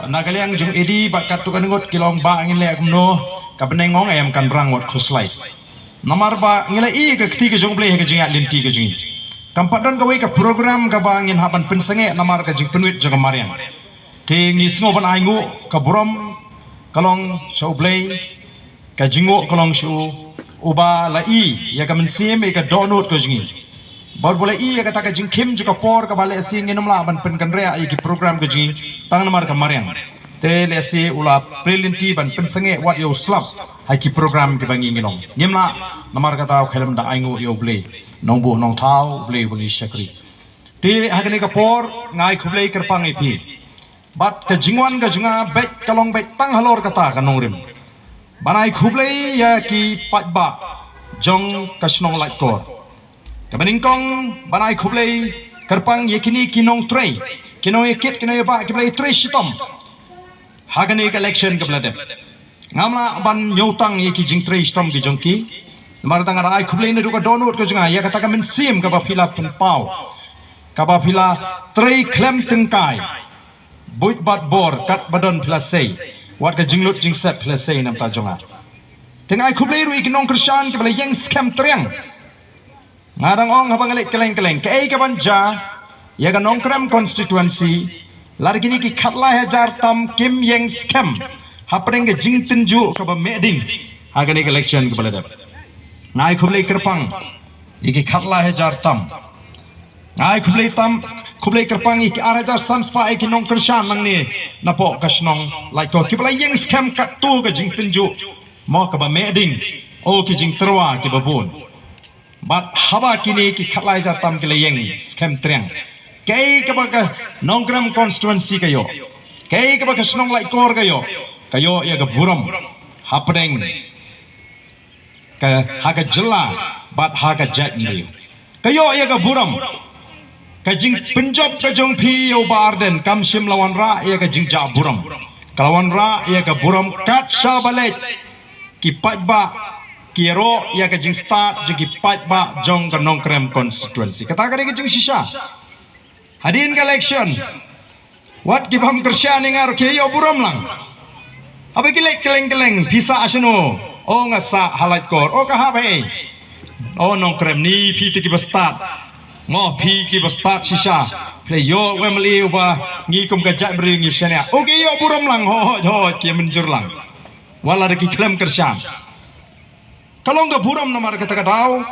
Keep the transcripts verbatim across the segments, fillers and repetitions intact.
Na ka liang jong edi bad katto katne ngut ki la ong ba ngin leh kumno, ka bneng ong em kan rang wat khuslai. Namar ba ngi la i ka kti ka jong U Blei ha ka jingïaid lynti ka jong ngi. Kam pat don kawei ka program kaba ngin hap ban pynsangeh namar ka jingpynwit jong ka mariang. Te ngi sngew ban ai nguh, ka burom ka long sha U Blei, ka jingnguh ka long sha u, uba la i ïa ka mynsiem, ïa ka dohnud ka jong ngi. Bad ba la i ïa kata ka jingkhim jong ka por kaba lehse ngin ym lah ban pynkynriah ïa ki program ka jong ngi tang namar ka mariang. Te lehse u la plie lynti ban pynsangeh wat ïa u slap ha ki program kiba ngi ngi long. Ngim lah, namar kata u khlem da ai nguh ïa U Blei Nongbuh Nongthaw, U Blei uba ngi shakri. Te ha kane ka por nga ai khublei kyrpang ïa phi. Bad ka jingwan ka jong nga beit ka long beit tang halor kata ka nongrim. Ban ai khublei ïa ki paidbah jong ka shnong Laitkor. Kaba nyngkong ban ai khublei kyrpang ïa kine ki nongtrei, ki nongïakit, ki nongïabah kiba la ïatrei shitom ha kane ka election kaba la dep. Ngam lah ban ñiewtang ïa ki jingtrei shitom ki jong ki. Namar kata nga da ai khublei naduh ka dohnud ka jong nga ïa kata ka mynsiem kaba phi la pynpaw, kaba phi la trei khlem tyngkai. Buit bad bor katba don phi la sei. Wat ka jinglut jingsep phi la sei na ka bynta jong nga. Te nga ai khublei ruh ïa ki nongkyrshan kiba la ïeng skhem triang. Nga dang ong haba nga leit kylleng kylleng, kaei kaban jia ïa ka Nongkrem constituency, lada kine ki khatlai hajar tam kim ïeng skhem hapdeng ka jingtynjuh kaba meh ding ha kane ka election kaba la dep. Nga ai khublei kyrpang ïa ki khatlai hajar tam. Nga ai khublei tam, khublei kyrpang ïa ki ar hajar san spah ïa ki nongkyrshan nangne napoh ka shnong Laitkor kiba la ïeng skhem katto ka jingtynjuh mo kaba meh ding, o ki jingtyrwa kiba bun. Bad haba kine ki khatlai hajar tam ki la ïeng skhem triang, kaei kaba ka Nongkrem constituency ka ïoh, kaei kaba ka shnong Laitkor ka ïoh, ka ïoh ïa ka burom hapdeng ka, ha ka jylla bad ha ka jaitbynriew. Ka ïoh ïa ka burom. Ka jingpynjop ka jong phi ïa u Bah Ardent kam shym la wanrah ïa ka jingjah burom. Ka la wanrah ïa ka burom kat shaba leit ki paidbah ki ïaroh ïa ka jingstad jong ki paidbah jong ka Nongkrem constituency. Kata ka dei ka jingshisha. Hadien ka election, wat ki bym kyrshan ïa nga ruh ki ïoh burom lang. Haba ki leit kylleng kylleng, phi sah shano? O nga sah ha Laitkor. O ka hap ei? O Nongkrem, ni phi te kiba stad. Mo phi kiba stad shisha. Phi la ïoh u M L A uba ngi kum ka jaitbynriew ngi shaniah. O ki ïoh burom lang, hooid hooid ki mynjur lang. Wat lada ki khlem kyrshan. Ka long ka burom namar kata ka daw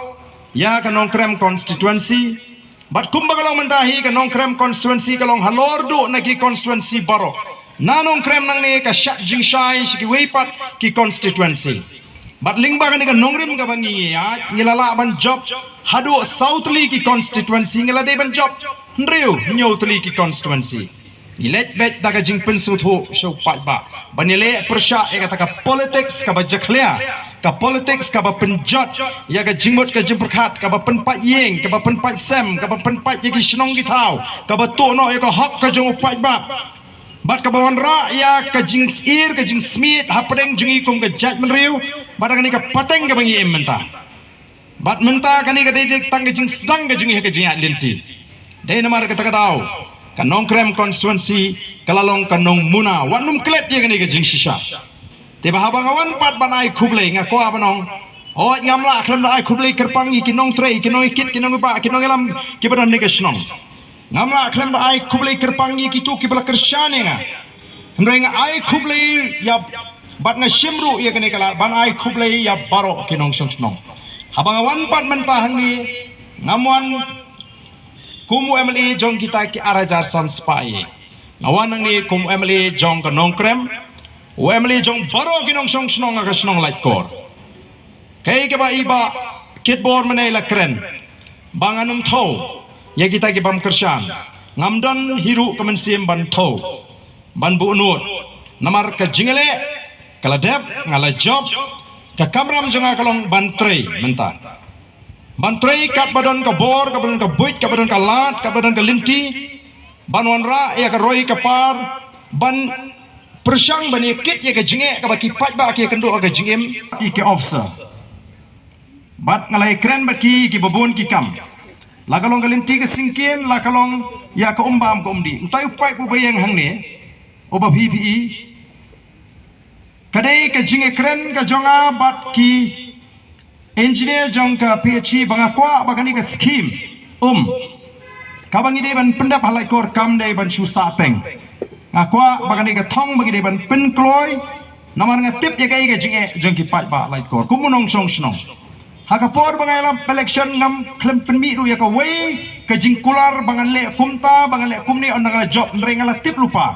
ïa ka Nongkrem constituency. Bad kumba ka long mynta hi ka Nongkrem constituency ka long halor duh na ki constituency baroh. Na Nongkrem nangne ka shah jingshai sha kiwei pat ki constituency. Bad lyngba kane ka nongrim kaba ngi ïa ngi la lah ban jop haduh saw tylli ki constituency, ngi la dei ban jop hynriew hynñiew tylli ki constituency. Ngi leit beit da ka jingpynsngewthuh sha u paidbah ban ïaleh pyrshah ïa kata ka politics kaba jakhlia, ka politics kaba pynjot ïa ka jingmut ka jingpyrkhat, kaba pynpait ïing, kaba pynpait sem, kaba pynpait ïa ki shnong ki thaw, kaba tuh noh ïa ka hok ka jong u paidbah. Bad kaba wanrah ïa ka jingsyier ka jingsmiej hapdeng jong ngi kum ka jaitbynriew bad ha kane ka pateng kaba ngi im mynta. Bad mynta kane ka dei tang ka jingsdang ka jong ngi ha ka jingïaid lynti. Dei namar kata ka daw ka Nongkrem constituency ka la long ka nongmuna, wat nym klet ïa kane ka jingshisha. Te ba haba nga wan pat ban ai khublei nga kwah ban ong, hooid ngam lah khlem da ai khublei kyrpang ïa ki nongtrei, ki nongïakit, ki nongïabah, ki nongïalam kiba don ha kane ka shnong. Ngam lah khlem da ai khublei kyrpang ïa kito kiba la kyrshan ïa nga. Hynrei nga ai khublei ïa, bad nga shim ruh ïa kane ka lad ban ai khublei ïa baroh ki nongshong shnong. Haba nga wan pat mynta hangne, ngam wan kum u M L A jong kita ki ar hajar san spah ïa. Nga wan hangne kum u M L A jong ka Nongkrem, u M L A jong baroh ki nongshong shnong ha ka shnong Laitkor. Kaei kaba i Bah Kitbor mynne i la kren ba ngan ym thew ïa kita ki bym kyrshan. Ngam don hi ruh ka mynsiem ban thew, ban buh nud. Namar ka jingïaleh ka la dep, nga la jop, ka kamram jong nga ka long ban trei mynta. Ban trei katba don ka bor, katba don ka buit, katba don ka lad, katba don ka lynti, ban wanrah ïa ka roi ka par, ban pyrshang ban ïakit ïa ka jingeh kaba ki paidbah ki ïakynduh ha ka jingim ïa ki officer. Bad nga la ïakren bad ki ïa kiba bun ki kam. La ka long ka lynti ka syngkien, la ka long ïa ka um bam ka um dih. Utai u paip uba ïeng hangne, Uba phi phi i, ka dei ka jingïakren ka jong nga bad ki engineer jong ka P H E ba nga kwah ba kane ka skim um kaba ngi dei ban pyndep ha Laitkor kam dei ban shu sahteng. Nga kwah ba kane ka thong ba ngi dei ban pynkloi. Namar nga tip ïa kaei ka jingeh jong ki paidbah Laitkor kum u nongshong shnong. Ha ka por ba nga ïalap election ngam khlem pynmih ruh ïa kawei ka jingkular ba ngan leh kumta, ba ngan leh kumne, ynda nga la jop, hynrei nga la tip lypa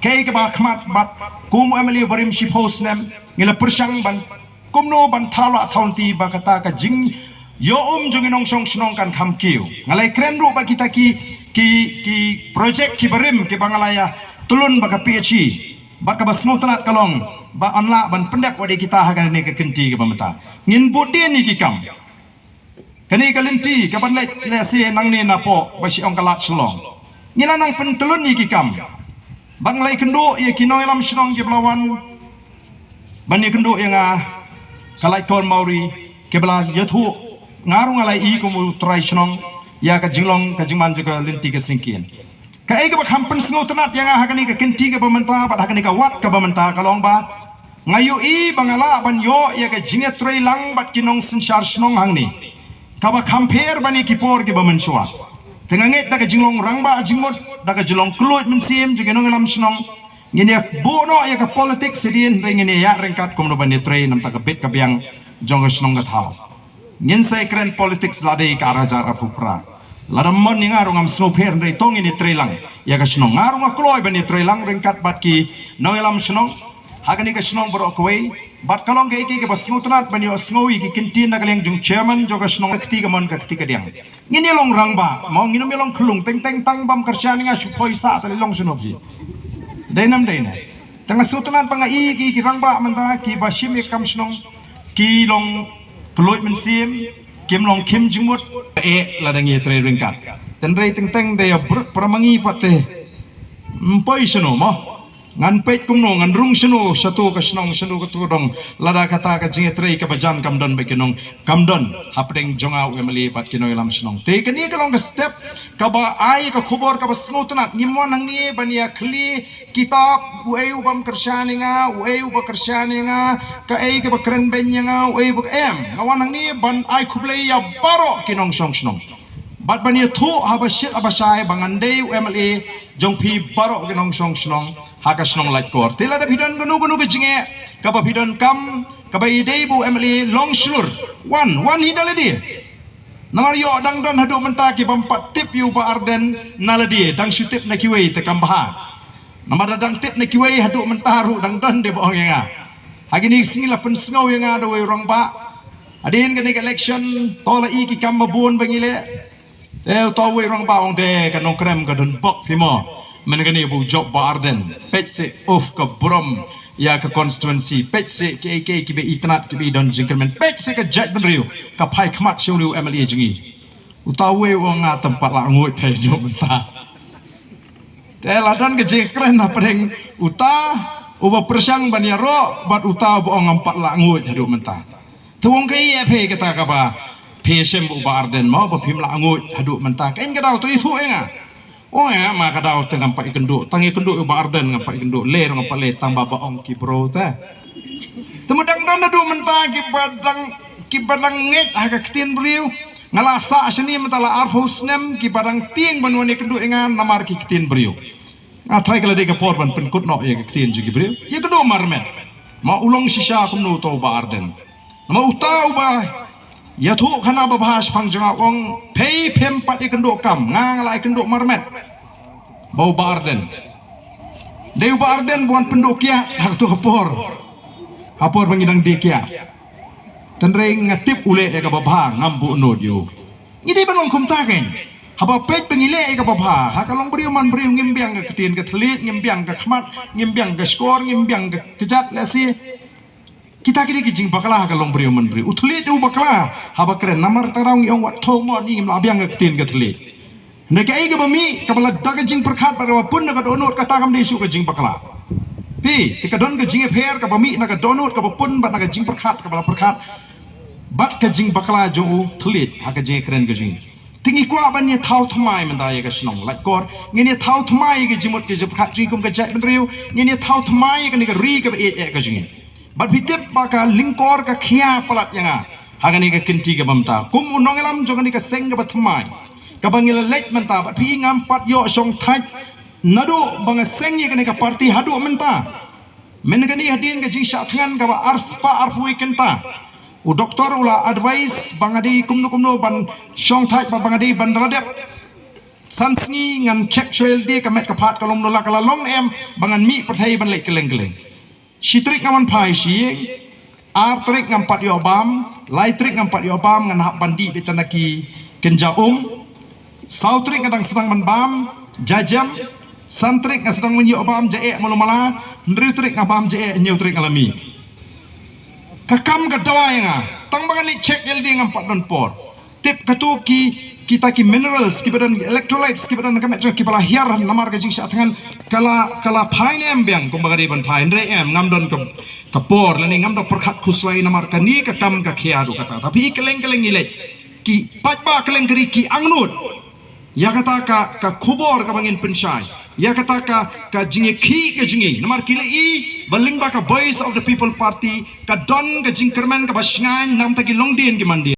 kaei kaba khmat bad kum u M L A barim shiphew snem ngi la pyrshang ban kumno ban thaw lah thaw lynti ba kata ka jingïoh um jong ki nongshong shnong kan kham kiew. Nga la ïakren ruh ba kita ki, ki, ki project kiba rim kiba nga la ïa tylun ba ka P H E bad kaba sngewtynnat ka long ba yn lah ban pyndep wat ïa kita ha kane ka kynti kaba mynta. Ngin bud dien ïa ki kam. Kane ka lynti kaban leit lehse nangne napoh ba shi ong ka Lad Shillong, ngi la nang pyntyllun ïa ki kam. Bad nga la ïakynduh ïa ki nongïalam shnong kiba la wan ban ïakynduh ïa nga, ka Laitkor Mawri, kiba la ïathuh, nga ruh nga la ïohi kum u trai shnong ïa ka jinglong ka jingman jong ka lynti ka syngkien. Kaei kaba kham pynsngewtynnat ïa nga ha kane ka kynti kaba mynta bad ha kane ka wad kaba mynta ka long ba nga ïohi ba nga lah ban ïoh ïa ka jingïatreilang bad ki nongsynshar shnong hangne kaba kham pher ban ïa ki por kiba mynshuwa. Te nga ngeit da ka jinglong rangbah jingmut, da ka jinglong kylluid mynsiem jong ki nongïalam shnong, ngin ïa buh noh ïa ka politics hadien, hynrei ngin ïa ïaid ryngkat kumno ban ïatrei namar ka bit ka biang jong ka shnong ka thaw. Ngin sa ïakren politics lada ka ar hajar arphew phra. Lada mon ïa nga ruh ngam sngewpher, hynrei to ngin ïatreilang ïa ka shnong. Nga ruh nga kloi ban ïatreilang ryngkat bad ki nongïalam shnong ha kane ka shnong baroh kawei. Bad ka long kaei kaei kaba sngewtynnat ban ïohsngew ïa ki kyntien na ka liang jong chairman jong ka shnong, ka kti kamon ka kti kadiang. Ngin ïa long rangbah, mo, ngin ym ïa long khyllung, teng teng tang bam kyrshan ïa nga shu poi sah, te long shano phi. Dei nam dei na. Te nga sngewtynnat ba nga i ki, ki rangbah mynta kiba shim ïa ka kam shnong ki long kylluid mynsiem, kim long khim jingmut. Eh, lada ngi ïatrei ryngkat, hynrei teng teng da ïa brut para ma ngi pat te ym poi shano, mo. Ngan peit kumno, ngan rung shano shato ka shnong, shano kato ka dong, lada kata ka jingïatrei kaba jan kam don bad ki nong, kam don hapdeng jong nga u M L A bad ki nongïalam shnong. Te kane ka long ka step kaba ai ka khubor kaba sngewtynnat. Ngim wan hangne ban ïa khlieh kitab, uei u bam kyrshan ïa nga, uei u ba kyrshan ïa nga, kaei kaba kren beiñ ïa nga, uei u ba, em. Nga wan hangne ban ai khublei ïa baroh ki nongshong shnong bad ban ïathuh haba shit haba shai ba ngan dei u M L A jong phi baroh ki nongshong shnong ha ka shnong Laitkor. Te lada phi don kano kano ka jingeh kaba phi donkam, kaba i dei ba u M L A long shlur, wan, wan hi da lade. Namar ïoh dang don haduh mynta ki bym pat tip ïa u Bah Ardent na lade, dang shu tip na kiwei te kam bha. Namar da dang tip na kiwei haduh mynta ruh dang don de ba ong ïa nga. Ha kine ki sngi la pynsngew ïa nga da uwei u rangbah. Hadien kane ka election to la i ki kam ba bun ba ngi leh. Te uta uwei u rangbah u ong, de ka Nongkrem ka don bok phi mo. Mynne kane ba u jop Bah Ardent. Peit seh, uf, ka burom ïa ka constituency. Peit seh kiei kiei kiba itynnad kiba i don jingkyrmen. Peit seh ka jaitbynriew ka phai khmat sha une u M L A jong ngi. Uta uwei u ong, nga tang pat lah nguid phi haduh mynta. Te la don ka jingkren hapdeng uta uba pyrshang ban ïaroh bad uta uba ong ngam pat lah nguid haduh mynta. Te u ong, kaei ïa phi kata kaba phi shim u Bah Ardent mo ba phim lah nguid haduh mynta? Kaei ka daw, to ïathuh ïa nga. U ong, ïa ma ka daw te ngam pat ïakynduh, tang ïakynduh u Bah Ardent ngam pat ïakynduh, leh ruh ngam pat leh tang ba ba ong ki bro te. Te ma dang don haduh mynta kiba dang, kiba dang ngeit ha ka ktien briew. Nga la sah shane mynta la arphew snem, kiba dang tieng ban wan ïakynduh ïa nga namar ki ktien briew. Nga tharai ka la dei ka por ban pynkut noh ïa ka ktien jong ki briew. Ïakynduh marmet. Ma u long shisha kumno uta u Bah Ardent? Ma uta uba ïathuh khana babha shaphang jong nga u ong, phi phim pat ïakynduh kam, nga nga la ïakynduh marmet. Ba u Bah Ardent. Dei u Bah Ardent ba wan pynduh kiad ha kato ka por. Ha por ba ngi dang die kiad. Hynrei nga tip u leh ïa kaba bha, ngam buh nud ïa u. Ngi dei ban long kumta kein. Haba peit ba ngi leh ïa kaba bha ha ka longbriew manbriew, ngim biang ka ktien ka thylliej, ngim biang ka khmat, ngim biang ka shkor, ngim biang ka kjat lehse. Kita ki dei ki jingbakla ha ka longbriew manbriew. U thylliej u bakla haba kren, namar kata ka daw ngi ong, wat thoh mo, ngi ngim lah biang ka ktien ka thylliej. Na kaei kaba mih, kaba la da ka jingpyrkhat bad kaba pun na ka dohnud, kata kam dei shuh ka jingbakla. Phi, te ka don ka jingïapher kaba mih na ka dohnud kaba pun bad na ka jingpyrkhat kaba la pyrkhat bad ka jingbakla jong u thylliej ha ka jingïakren ka jong ngi. Te ngi kwah ban ïa thaw thymmai mynta ïa ka shnong Laitkor, ngin ïa thaw thymmai ïa ka jingmut ka jingpyrkhat jong ngi kum ka jaitbynriew, ngin ïa thaw thymmai ïa kane ka ri kaba ïeit eh ka jong ngi. Bad phi tip ba ka lyngkor ka khia palat ïa nga ha kane ka kynti kaba mynta kum u nongïalam jong kane ka seng kaba thymmai kaba ngi la leit mynta, bad phi ngam pat ïoh shongthait naduh ba nga seng ïa kane ka party haduh mynta. Mynta kane hadien ka jingshah thngan kaba arspah arphew kynta, u doktor u la advice ba nga dei kumno kumno ban shongthait, ba, ba nga dei ban da la dep san sngi ngan check shuwa ïalade ka met ka phad ka long kumno, la ka la long em ba ngan mih pyrthei ban leit kylleng kylleng. Shi tarik nga wan phai sha ïing, ar tarik ngam pat ïoh bam, lai tarik ngam pat ïoh bam, ngan hap ban dih beit na ki kynja um. Saw tarik nga dang sdang ban bam, jajem. San tarik nga sdang ban ïoh bam, jaeh malu mala. Hynriew tarik nga bam jaeh, hynñiew tarik nga la mih. Ka kam ka dawa ïa nga, tang ba ngan leit check ïalade ngam pat don por. Tip kato ki, kita ki minerals kiba don, electrolytes kiba don ka met jong, kiba la hiar namar ka jingshah thngan, ka la, ka la phai ne em biang kumba ka dei ban phai? Hynrei em, ngam don ka, ka por lane ngam da pyrkhat khuslai namar kane ka kam ka khia haduh katta. Tapi kylleng kylleng ngi leit, ki paidbah kylleng ka ri ki angnud ïa kata ka, ka khubor kaba ngin pynshai, ïa kata ka, ka jingïakhih ka jong ngi, namar ki la i ba lyngba ka Voice of the People Party ka don ka jingkyrmen kaba shngaiñ, namta ki longdien ki mandien.